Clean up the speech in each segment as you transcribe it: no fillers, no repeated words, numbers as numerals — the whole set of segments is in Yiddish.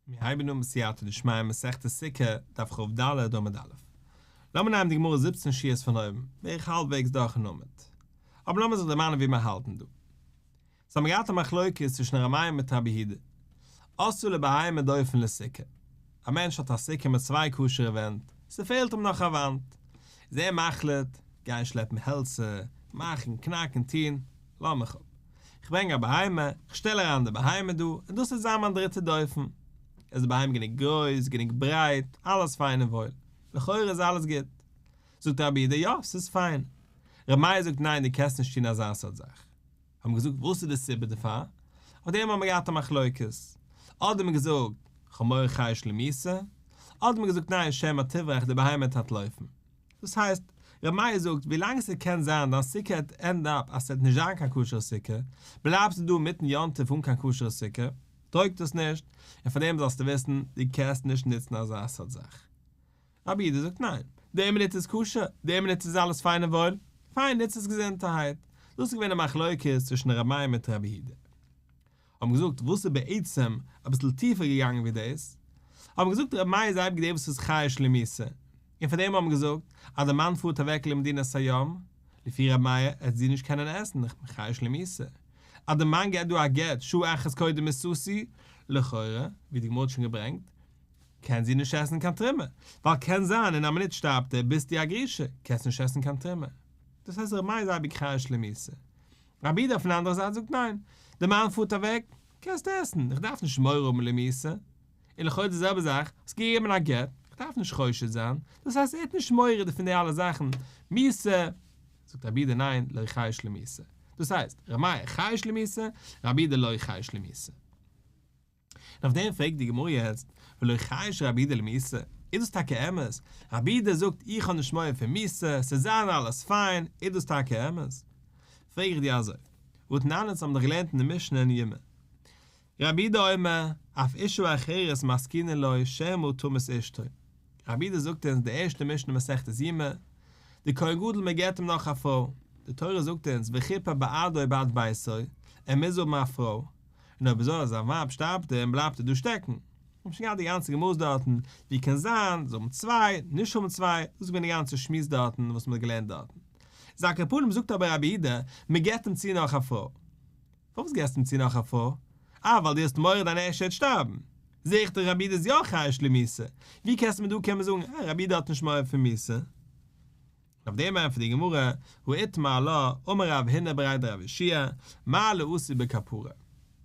מיר הייבן אן בסייעתא דשמיא מסכת סוכה, דף כ"ד עמוד א'. לאמיר נעמען די גמרא זיבצן שורות פון אויבן, בערך האלבוועגס דורכן עמוד. אבער לאמיר זיך דערמאנען ווי מיר האלטן דא. ס'האבן מיר געהאט א מחלוקת צווישן ר' מאיר מיט רבי יהודה. עשאה לבהמה דופן לסוכה. א מענטש האט א סוכה מיט צוויי כשר'ע ווענט, ס'פעלט אים נאך א וואנט. איז ער מחליט, גיין שלעפן העלצער, מאכן, קנאקן, טון, לאז מיך אפ. כ'ברענג א בהמה, כ'שטעל אריין די בהמה דא, און דאס וועט זיין מיין דריטע דופן. איז די בהמה גענוג גרויס, גענוג ברייט, אלעס פיין און וואויל. לכאורה איז אלעס גוט. זאגט רבי יהודה, יא, ס'איז פיין. רבי מאיר זאגט ניין דו קענסט נישט טון אזא סארט זאך. האבן געזאגט וואס איז די סיבה דערפאר? אויף דעם האבן מיר געהאט א מחלוקת. אדער האט מען געזאגט, כ'האב מורא חייש למיתה, אדער האט מען געזאגט ניין שמא תברח די בהמה וועט אנטלויפן. דאס הייסט, ר' מאיר זאגט, ווילאנג ס'קען זיין דיין סוכה העט end up אז ס'העט נישט זיין קיין כשר'ע סוכה, בלייבסטו דא אינמיטן יום טוב אן קיין כשר'ע סוכה, טויגט עס נישט, און פאר דעם זאלסטו וויסן, דו קענסט נישט נוצן אזא סארט זאך. רבי יהודה זאגט ניין, די מינוט איז כשר, די מינוט איז אלעס פיין און וואויל, פיין נוץ עס געזונטערהייט. דאס איז געווען די מחלוקת צווישן ר' מאיר מיט רבי יהודה. האבן געזאגט וואס איז בעצם אביסל טיפער געגאנגען ווי דאס, האבן געזאגט רבי מאיר איז אייביג דער וואס איז חייש למיתה, און פאר דעם האבן געזאגט אז דער מאן פארט אוועק למדינת הים, לפי רבי מאיר עט זי נישט קענען עסן, איך בין חייש למיתה, אז דער מאן געט דא א גט שעה אחת קודם מיתתי, לכאורה, ווי די גמרא האט שוין געברענגט, קען זי נישט עסן קיין תרומה, ווייל קען זיין אין א מינוט שטארבט ער, ביסטו א גרושה, קענסט נישט עסן קיין תרומה. דאס הייסט רבי מאיר איז אייביג חייש למיתה. רבי יהודה אויפן אנדערע זייט זאגט ניין, די מאן פארט אוועק, קענסט עסן, איך דארף נישט מורא האבן למיתה, און לכאו' די זעלבע זאך, האסט געגעבן א גט, איך דארף נישט חושד זיין, דאס הייסט ער האט נישט מורא פון די אלע זאכן, מיתה, זאגט רבי יהודה ניין, לא חייש למיתה, דאס הייסט, ר' מאיר חייש למיתה, רבי יהודה לא חייש למיתה. און אויף דעם פרעגט די גמרא יעצט, ולא חייש רבי יהודה למיתה, איז דאס טאקע אמת? רבי יהודה זאגט איך האב נישט מורא פון מיתה, ס'וועט זיין אלעס פיין, איז דאס טאקע אמת? פרעג איך דיר אזוי, והתנן אונז האבן דאך געלערנט אין די משנה אין יומא, רבי יהודה אומר, אף אשה אחרת מזקינין לו שמא תמות אשתו, רבי יהודה זאגט אונז די ערשטע משנה מסכת יומא, די כהן גדול מען געבט אים נאך א פרוי, די תורה זאגט אונז וכפר בעדו ובעד ביתו, ער מוז האבן א פרוי, און אויב אזוי אז זיין ווייב שטארבט אים בלייבט ער דא שטעקן. מיר האבן שוין געהאט די גאנצע גמרות דארטן, ווי קען זיין, זאל האבן צוויי, נישט האבן צוויי, דאס איז געווען די גאנצע שמועס דארטן וואס מען האט געלערנט דארטן. איז על כל פנים זאגט אבער רבי יהודה, מען געבט אים צו נאך א פרוי. פארוואס געבסטו אים צו נאך א פרוי? אה, ווייל דו האסט מורא דיין ערשטע וועט שטארבן. זע איך דאך רבי יהודה איז יא חייש למיתה. ווי קענסטו מיר דא קומען זאגן, אה, רבי יהודה האט נישט מורא פון מיתה? אויף דעם ענטפערט די גמרא, הא איתמר עלה, אמר רב הונא בריה דרב יהושע, מעלה עשו בכפרה.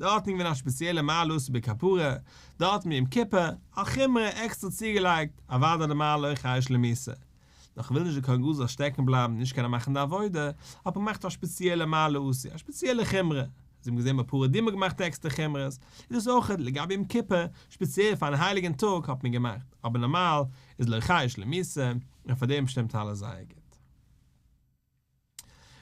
דארטן איז געווען א שפעציעלע מעלה עשו בכפרה, דארטן יום כיפור, א חומרא עקסטער צוגעלייגט, אוודאי די מעלה אויך חייש למיתה. נאר כ'וויל נישט די כהן גדול זאל שטעקן בלייבן נישט קענען מאכן די עבודה, האט מען געמאכט א שפעציעלע מעלה עשו, א שפעציעלע חומרא. זיי האבן געזען ביי פרה אדומה געמאכט עקסטער חומרות, איז דאס אויך לגבי יום כיפור, שפעציעל פארן הייליגן טאג האט מען געמאכט, אבער נארמאל איז לא חייש למיתה, און פאר דעם שטימט אלעס זייער גוט.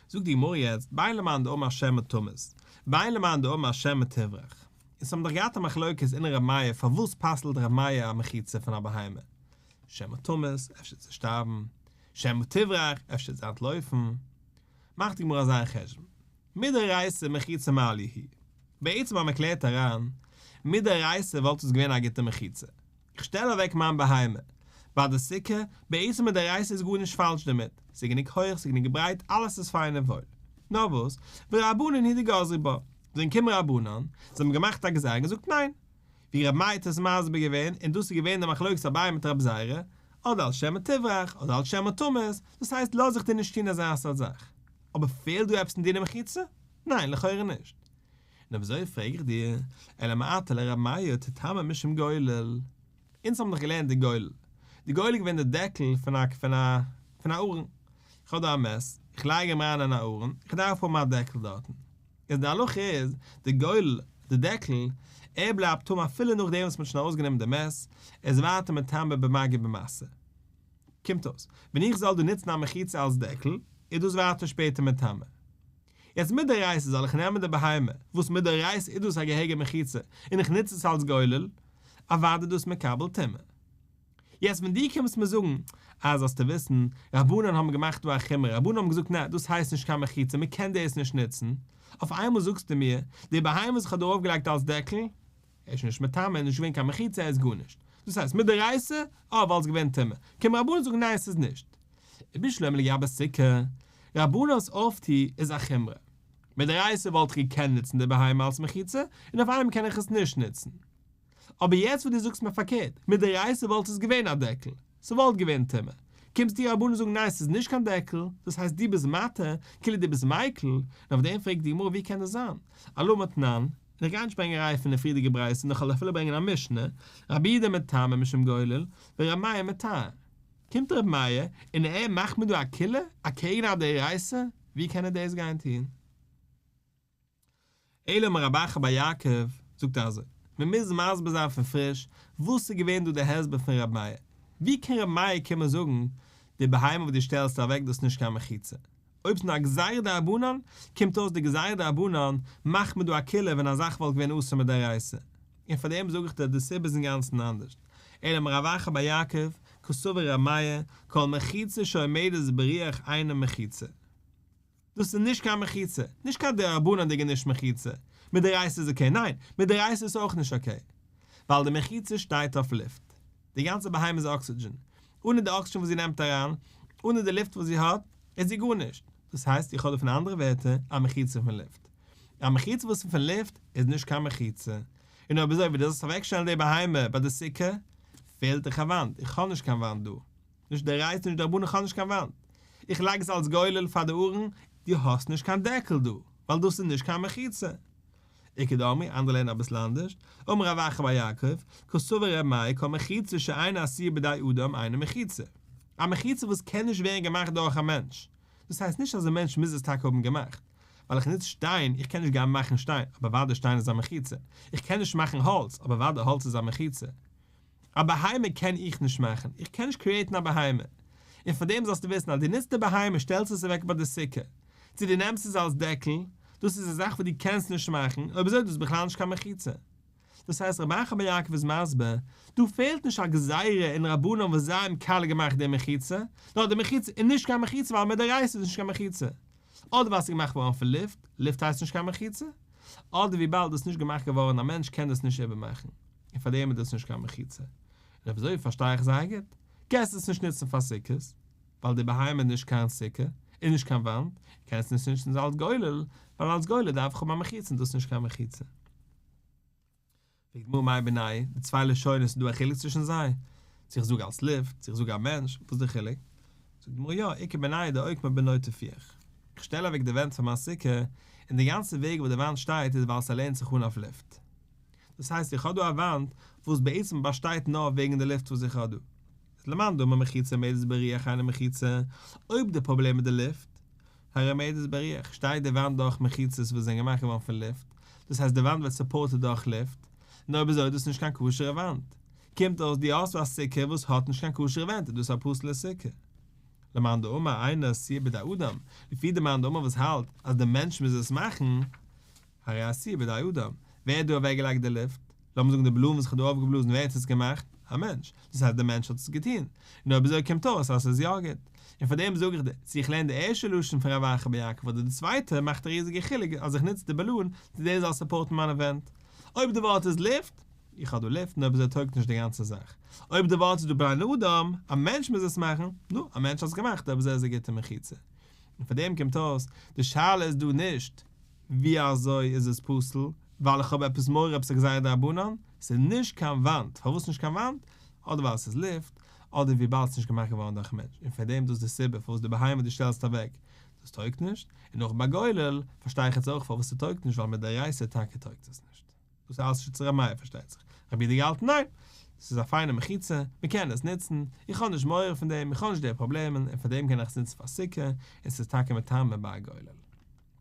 זאגט די גמרא יעצט, בין למאן דאמר שמא תמות, בין למאן דאמר שמא תברח. אונז האבן דאך געהאט א מחלוקת אין ר' מאיר פארוואס פסל'ט ר' מאיר א מחיצה פון א בהמה, שמא תמות, אפשר וועט זי שטארבן, שמא תברח, אפשר וועט זי אנטלויפן. מאכט די גמרא אזא חשבון, מדאורייתא מחיצה מעליא היא. בעצם אז מען קלערט אריין, מדאורייתא וואלט עס געווען א גוטע מחיצה. איך שטעל אוועק מיין בהמה ביי די סוכה, בעצם מדאורייתא איז גארנישט פאלש דערמיט, ס'איז גענוג הויך, ס'איז גענוג ברייט, אלעס איז פיין און וואויל. נאר וואס, ורבנן הוא דגזרו בה, זענען געקומען רבנן, זיי האבן געמאכט א גזירה און געזאגט ניין. ווי רבי מאיר האט עס מסביר געווען, און דאס איז געווען די מחלוקת אביי מיט רבי זירא, אדער אלס שמא תברח, אדער אלס שמא תמות, דאס הייסט לאז איך דיר נישט טון אזא סארט זאך. אבער פעלט דא עפעס אין דיני מחיצה? ניין, לכאורה נישט. און אויב אזוי פרעג איך דיר, אלא מעתה לר' מאיר תטמא משום גולל. אונז האבן דאך געלערנט די גולל. די גולל איז געווען די דעקל פון א פון א פון א ארון. איך האב דא א מת, איך לייג אים אריין אין א ארון, איך דארף האבן א דעקל דארטן. איז די הלכה איז, די גולל, די דעקל, ער בלייבט טמא אפילו נאכדעם וואס מען האט שוין ארויסגענומען די מת, ער איז ווייטער מטמא במגע ובמשא. קומט אויס, ווען איך זאל דא נוצן א מחיצה אלס דעקל, איז דאס ווייטער שפעטער מטמא. יעצט מדאורייתא זאל איך נעמען די בהמה, וואס מדאורייתא איז דאס א געהעריגע מחיצה, און איך נוץ עס אלס גולל, אוודאי דאס מקבל טומאה. יעצט ווען דו קומסט מיר זאגן אז זאלסטו וויסן, רבנן האבן געמאכט דא א חומרא, רבנן האבן געזאגט נע, דאס הייסט נישט קיין מחיצה, מען קען דאס נישט נוצן, אויף איינמאל זאגסטו מיר, די בהמה וואס איך האב דא ארויפגעלייגט אלס דעקל? ער איז שוין נישט מטמא, נישט געווען קיין מחיצה, ער איז גארנישט. דאס הייסט מדאורייתא, אה, וואלט עס געווען טמא. קומען רבנן זאגן ניין ס'איז נישט. ובשלמא לגבי סוכה, רבנן'ס אויפטו איז א חומרא. מדאורייתא וואלט איך געקענט נוצן די בהמה אלס מחיצה, און אויף איינמאל קען איך עס נישט נוצן. אבער יעצט וואס דו זאגסט מיר פארקערט, מדאורייתא וואלט עס געווען א דעקל, ס'וואלט געווען טמא, קומסטו רבנן זאגן ניין ס'איז נישט קיין דעקל, דאס הייסט דו ביסט מתיר, כאילו דו ביסט מיקל, און אויף דעם פרעגט די גמרא ווי קען דאס זיין? אלא אמר תנן, און איך גיי נישט ברענגען א ראיה פון די פריערדיגע ברייתא נאר כ'וועל אפילו ברענגען א משנה, רבי יהודה מטמא משום גולל, ורבי מאיר מטהר. קומט רבי מאיר און ער מאכט מיר דא א קולא אקעגן א דאורייתא, ווי קען ער דאס גיין טון? אלא אמר רב אחא בר יעקב, זאגט ער אזוי, מען מוז מסביר זיין פון פריש, וואס איז געווען דא די הסבר פון ר' מאיר? ווי קען ר' מאיר קומען זאגן, די בהמה וואס דו שטעלסט אוועק דאס איז נישט קיין מחיצה? אויב ס'איז נאר א גזירה דרבנן, קומט אויס די גזירה דרבנן מאכט מען דא א קולא ווען א זאך וואלט געווען אסור מדאורייתא. און פאר דעם זאג איך דיר די סיבה איז אינגאנצן אנדערש. אלא אמר רב אחא בר יעקב, קסבר ר' מאיר, כל מחיצה שעומדת ברוח אינה מחיצה. דאס איז נישט קיין מחיצה, נישט קיין דרבנן'דיגע נישט מחיצה, מדאורייתא איז okay, ניין, מדאורייתא איז אויך נישט okay, ווייל די מחיצה שטייט אויף לופט, די גאנצע בהמה איז אקסידזשען, אנע די אקסידזשען וואס זי נעמט אריין, אנע די לופט וואס זי האט, איז זי גארנישט, דאס הייסט איך האב דא פון אנדערע ווערטער א מחיצה פון לופט, א מחיצה וואס איז פון לופט איז נישט קיין מחיצה, און אויב אזוי ווי דו זאלסט אוועקשטעלן די בהמה ביי די סוכה, פעלט דיך א וואנט, איך האב נישט קיין וואנט דא. נישט דאורייתא נישט דרבנן איך האב נישט קיין וואנט. איך לייג עס אלס גולל פאר די ארון, דו האסט נישט קיין דעקל דא, ווייל דאס איז נישט קיין מחיצה. איכא דאמרי, אנדערע לערנען אביסל אנדערש, אמר רב אחא בר יעקב, קסבר ר' מאיר כל מחיצה שאינה עשויה בידי אדם אינה מחיצה. א מחיצה וואס קען נישט ווערן געמאכט דורך א מענטש. דאס הייסט נישט אז א מענטש מוז עס טאקע האבן געמאכט. ווייל איך נוץ שטיין, איך קען נישט גיין מאכן שטיין, אבער וואדע שטיין איז א מחיצה. איך קען נישט מאכן האלץ, אבער וואדע האלץ איז א מחיצה. א בהמה קען איך נישט מאכן, איך קען נישט create ן א בהמה. און פאר דעם זאלסטו וויסן אז דו נוצט די בהמה שטעלסט עס אוועק ביי די סוכה, צו דו נעמסט עס אלס דעקל, דאס איז א זאך וואס דו קענסט נישט מאכן, אויב אזוי איז דאס בכלל נישט קיין מחיצה. דאס הייסט רבי אחא בר יעקב איז מסביר, דא פעלט נישט א גזירה אין רבנן וואס זיי האבן קאליע געמאכט די מחיצה, נאר די מחיצה איז נישט קיין מחיצה ווייל מדאורייתא איז נישט קיין מחיצה. אדער ווייל עס איז געמאכט געווארן פון לופט, לופט הייסט נישט קיין מחיצה, אדער וויבאלד דאס איז נישט געמאכט געווארן א מענטש קען דאס נישט איבערמאכן. און פאר דעם איז דאס נישט קיין מחיצה. און אויב אזוי פארשטיי איך זייער גוט. קענסט עס נישט נוצן פאר סוכות, ווייל די בהמה איז נישט קיין סוכה, איז נישט קיין וואנט, קענסט נישט נוצן אלס גולל, ווייל אלס גולל דארף איך האבן א מחיצה און דאס איז נישט קיין מחיצה. פרעגט גמרא מאי בינייהו, די צוויי לשונות איז דא א חילוק צווישן זיי? צו איך זאג אלס לופט, צו איך זאג א מענטש, וואס איז די חילוק? זאגט די גמרא יא, איכא בינייהו דאוקמה בנוטפי. איך שטעל אוועק די ווענט פון מיין סוכה, און די גאנצע וועג וואס די וואנט שטייט איז ווייל ס'לענט זיך אן אויף לופט. דאס הייסט איך האב דא א וואנט וואס בעצם באשטייט נאר וועגן די לופט וואס איך האב דא. איז למאן דאמר מחיצה עומדת ברוח אינה מחיצה, אויב די פראבלעם איז די לופט, הרי עומדת ברוח, שטייט די וואנט דורך מחיצות וואס זענען געמאכט געווארן פון לופט, דאס הייסט די וואנט ווערט supported דורך לופט, און אויב אזוי איז דאס נישט קיין כשר'ע וואנט. קומט אויס דו האסט א סוכה וואס האט נישט קיין כשר'ע ווענט איז דאס א פסול'ע סוכה. למאן דאמר אינה עשויה בידי אדם, לפי די מאן דאמר וואס האלט אז די מענטש מוז עס מאכן, הרי עשויה בידי אדם, ווער האט דא אוועקגעלייגט די לופט? לאמיר זאגן די balloon וואס איך האב דא אויפגעבלאזן ווער האט עס געמאכט? א מענטש. דאס הייסט דער מענטש האט עס געטון. און אויב אזוי קומט אויס אז עס איז יא גוט. און פאר דעם זאג איך דיר, צו איך לערן די ערשטע לשון פון רב אחא בר יעקב אדער די צווייטע מאכט א ריזיגע חילוק אז איך נוץ די balloon צו דער זאל support ן מיינע ווענט. אויב די ווארט איז לופט, איך האב דא לופט און אויב אזוי טויגט נישט די גאנצע זאך. אויב די ווארט איז דא בני אדם, א מענטש מוז עס מאכן, נו, א מענטש האט עס געמאכט אויב אזוי איז א גוטע מחיצה. און פאר דעם קומט אויס, די שאלה איז דא נישט ווי אזוי איז עס פסול? ווייל איך האב עפעס מורא עפעס א גזירה דרבנן? ס'איז נישט קיין וואנט, פארוואס נישט קיין וואנט? אדער ווייל ס'איז לופט, אדער וויבאלד ס'איז נישט געמאכט געווארן דורך מענטש, און פארדעם דאס די סיבה פארוואס די בהמה וואס דו שטעלסט אוועק דאס טויגט נישט, און אויך ביי גולל פארשטיי איך יעצט אויך פארוואס ס'טויגט נישט ווייל מדאורייתא טאקע טויגט עס נישט. דאס איז אלעס שיטת ר' מאיר פארשטייט זיך. רבי יהודה געהאלטן ניין! ס'איז א פיינע מחיצה, מ'קען עס נוצן, איך האב נישט מורא פון דעם, איך האב נישט די פראבלעמען, און פארדעם קען איך עס נוצן פאר סוכה, און ס'איז טאקע מטמא ביי א גולל.